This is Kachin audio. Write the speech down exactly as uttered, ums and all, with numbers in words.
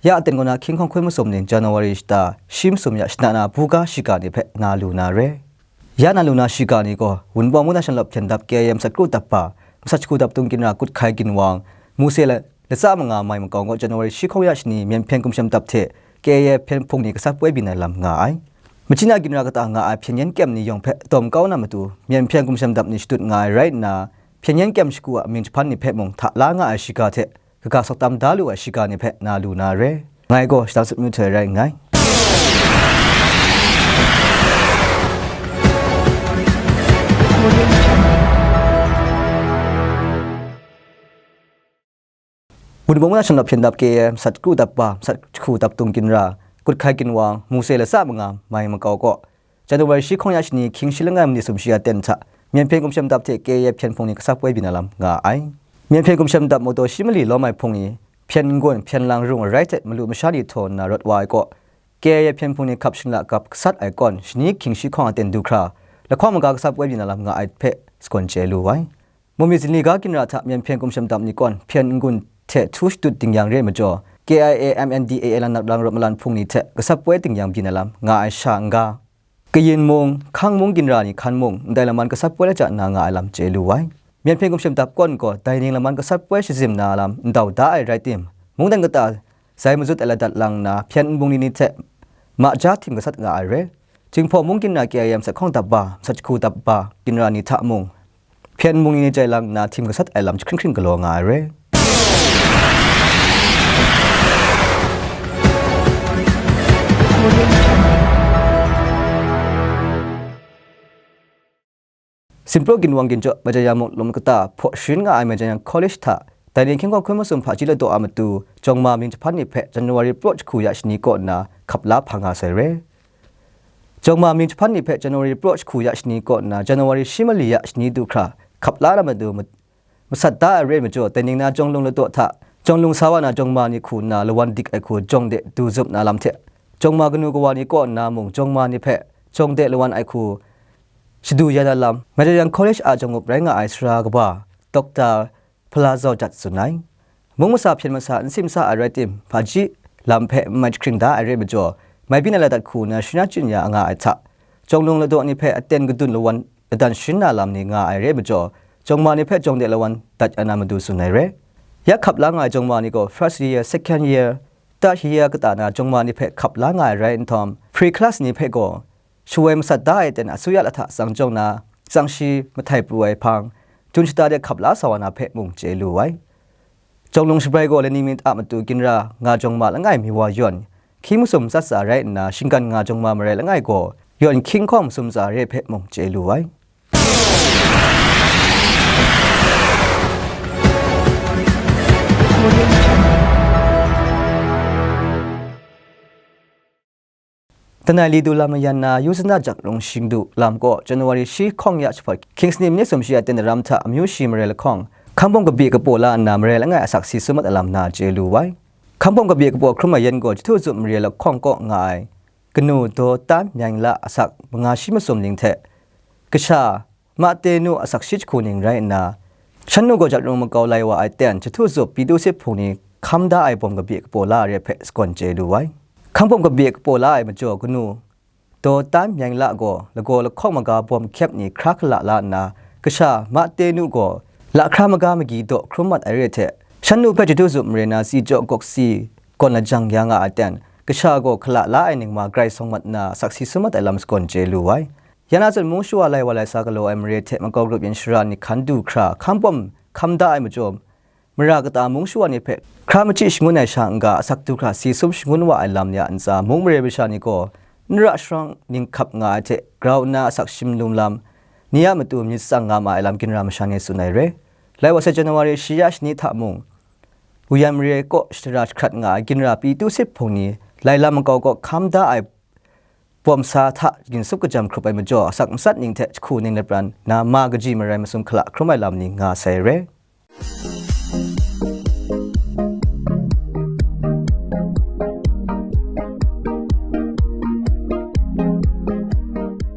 Ya aten kaw na hkying hkawng hkun masum ning January shata shi masum ya shana na buga shiga ni hpe na lu na re. Ya na lu na shiga ni gaw, Wunpawng mungdan shanlawp hpyen dap K I A masat kru dap ba, masat jahku dap tung ginra Kut Hkai Ginwang, Muse la, latsa manga mai makau gaw January shi hkawng ya shani Myen Hpyen Gumshem Dap hte K I A hpyen hpung ni gasat poi byin ai lam nga ai. Machyi na ginra kata nga ai hpyen yen kyem ni yawng hpe dawm kau na matu, Myen Hpyen Gumshem Dap ni shadut nga ai rai nna, hpyen yen kyem shagu a amying jahpan ni hpe mung hta la nga ai shiga hte, kaga sawk tam da lu ai shiga ni hpe na lu na re. Ngai gaw shadang sut myu htoi rai nngai. Wunpawng mungdan shanlawp hpyen dap K I A masat kru dap ba, masat jahku dap tung ginra, Kut Hkai Ginwang, Muse latsa manga mai makau kaw, January shi hkawng ya shani hkying shi langai masum shi aten hta, Myen Hpyen Gumshem Dap hte K I A hpyen hpung ni gasat poi byin na lam nga ai. Myen Hpyen Gumshem Dap mawtaw shi mali lawm ai hpung ni, hpyen n-gun, hpyen lang rung arai hte malu masha ni htaw nna rawt wa ai kaw, K I A hpyen hpung ni hkap shinla gap gasat ai kawn, shani hkying shi hkawng aten du hkra, lahkawng maga gasat poi byin na lam nga ai hpe sagawn chye lu ai. Mumyit zinli ga ginra hta Myen Hpyen Gumshem Dap ni kawn hpyen n-gun hte htu shadut ding yang re ai majaw, K I A M N D A A lan nat lang rawt malan hpung ni hte gasat poi ding yang byin ai lam nga ai sha n-ga, kayin mung, hkang mung ginra ni hkan mung, ndai laman gasat poi la ja nna nga ai lam chye lu ai. Myen Hpyen Gumshem Dap kawn gaw, dai ning laman gasat poi shazim na lam ndau da ai rai tim, mungdan kata zai mazut ai ladat lang nna, hpyen n-bung ni ni hte ma ja htim gasat nga ai re. Jinghpaw mung ginra K I A masat hkawng dap ba, masat jahku dap ba ginra ni hta mung, hpyen n-bung ni ni jai lang nna htim gasat ai lam jahkring hkring galaw nga ai re. Simpraw Ginwang ginjaw Majayan muk lum kata hpaw sharin nga ai Majayan College hta, dai ni hkying hkawng hkun masum hpaji ladaw a matu, jawng ma amying jahpan ni hpe January praw jahku ya shani kaw nna hkap la hpa nga sai re. Jawng ma amying jahpan ni hpe January praw jahku ya shani kaw nna January shi mali ya shani du hkra hkap la na matu, masat da ai re ai majaw, dai ning na jawng lung ladaw hta, jawng lung sa wa na jawng ma ni hku nna lawan dik ai hku jawng de du zup na lam hte, jawng ma kanu kawa ni kaw nna mung jawng ma ni hpe jawng de lawan ai hku shadu ya na lam, Majayan College a jawng up rai nga ai sara kaba, Doctor Hpala Zaw Jat tsun ai. Mung masa hpyen masa n sim sa ai rai tim, hpaji lam hpe n mai jahkring da ai re ai majaw, mai byin ai ladat hku nna sharin ya chyin ya nga ai hta, jawng lung ladaw ni hpe aten kadun lawan ladan sharin na lam ni nga ai re ai majaw, jawng ma ni hpe jawng de lawan dat ya na matu tsun ai re. Ya hkap la nga ai jawng ma ni gaw first year, second year, third year kata na jawng ma ni hpe hkap la nga ai rai nhtawm, pre class ni hpe gaw shawoi masat da ai ten asuya lahta tsang jawng na, tsang shi mahtai pru ai hpang, jun shata de hkap la sa wa na hpe mung chye lu ai. Jawng lung shabrai gaw lani mi a matu ginra nga jawng ma langai mi wa yawn, hkying masum tsat tsa rai nna, shinggan nga jawng ma marai langai gaw, yawn hkying hkawng masum tsa re hpe mung chye lu ai. Danai li du lam mayan na, Yuzana jak rung shing du lam kaw, January shi hkawng ya jahpawt, King's ni myit sum shi a ten daram hta amyu shi marai lahkawng, hkambawm kabye kapaw la nna marai langai asak si sum mat ai lam na chye lu ai. Hkambawm kabye kapaw hkrum ai yan gaw, Jahtu Zup mare lahkawng kaw nga ai, kanu daw tan myang la asak manga shi masum ning hte, kasha Matenu asak shi jahku ning rai nna, shan nu gaw jat rung makau lai wa ai ten, Jahtu Zup Pitu Sit Hpung ni hkam da ai bawm kabye kapaw la ai re hpe sagawn chye lu ai. Hkambawm kabye kapaw la ai majaw kanu, daw tan myang la gaw, lagaw lahkawng maga bawm hkyep ni hkra hkala la nna, kasha Matenu gaw lahkra maga magyi daw hkrum mat ai re hte, shan nu hpe Jahtu Zup mare na tsi jaw gawk si gawn lajang ya nga ai ten, kasha gaw hkala la ai ningma grai sawng mat nna, asak si sum mat ai lam sagawn chye lu ai. Ya na zawn mung shawa lai wa lai sa galaw ai mare hte makau grup yin shara ni hkan du hkra, hkambawm hkam da ai majaw, mara kata mung shawa ni hpe hkra machyi shangun ai sha n-ga, asak du hkra si sum shangun wa ai lam ni a ntsa, mung mare masha ni gaw n ra sharang ning hkap nga ai hte grau nna asak shim lum lam ni a matu myit tsang nga ma ai lam ginra masha ni tsun ai re. Lai wa sai January shi ya shani hta mung, Wuyan mare kaw shadara jahkrat nga ai ginra Pitu Sit Hpung ni, lai lam makau kaw hkam da ai bawm sa hta ginsup kajam hkrup ai majaw, asak matsat ning hte jahku ning lapran na ma kaji marai masum hkala hkrum ai lam ni nga sai re.